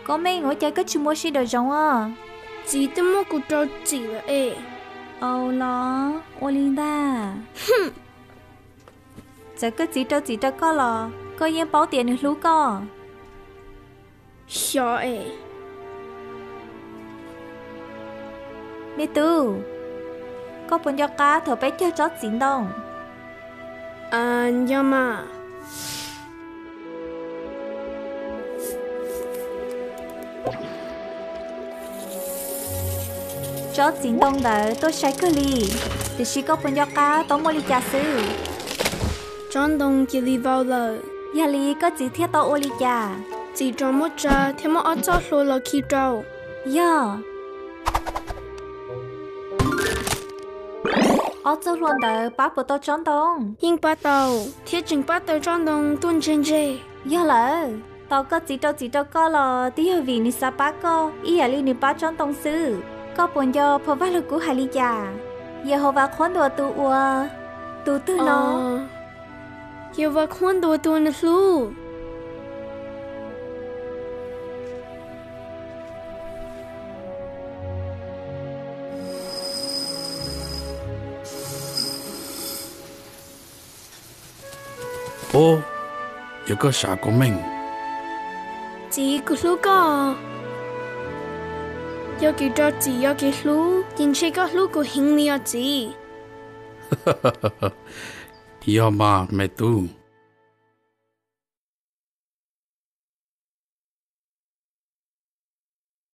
Koj Meej, ua cas koj tsis muaj sij daws zoov os? Txiv twb muab kuv rau txim lawm es. Au los, ua li ntag. Txawm koj txiv rau txim rau koj los koj yeej paub tias nws hlub koj. Xyov es. Me tub, koj puas nco qab thaum peb cog tsob txiv ntoo? Yog mas. Tsob txiv ntoo ntawd tuaj sai kawg li, tiam sis koj puas nco qab tau muaj li cas xwb? Tsob ntoo cia li vau lawm. Yog li koj txiv thiaj tau ua li cas? Txiv rov muab tsa thiab muab ob txoj hlua los khi rau. Yog. Ob txoj hlua ntawd pab puas tau tsob ntoo? Yeej pab tau, thiab tseem pab tau tsob ntoo tuaj ntseg ntseg. Yog lawm, tau koj txiv rau txim rau koj los twb yog vim nws xav pab koj ib yam li nws pab tsob ntoo xwb. Koj puas nco phau Vaj Lug Kub hais li cas? Yehauvas qhuab ntuas tus uas, tus twg no? Yehauvas qhuab ntuas tus uas nws hlub. Ub, yog koj sam Koj Meej. Txiv, kuv hlub koj. Yog kev rau txim yog kev hlub ces ntshe koj hlub kuv heev li os txiv. Yog mas me tub.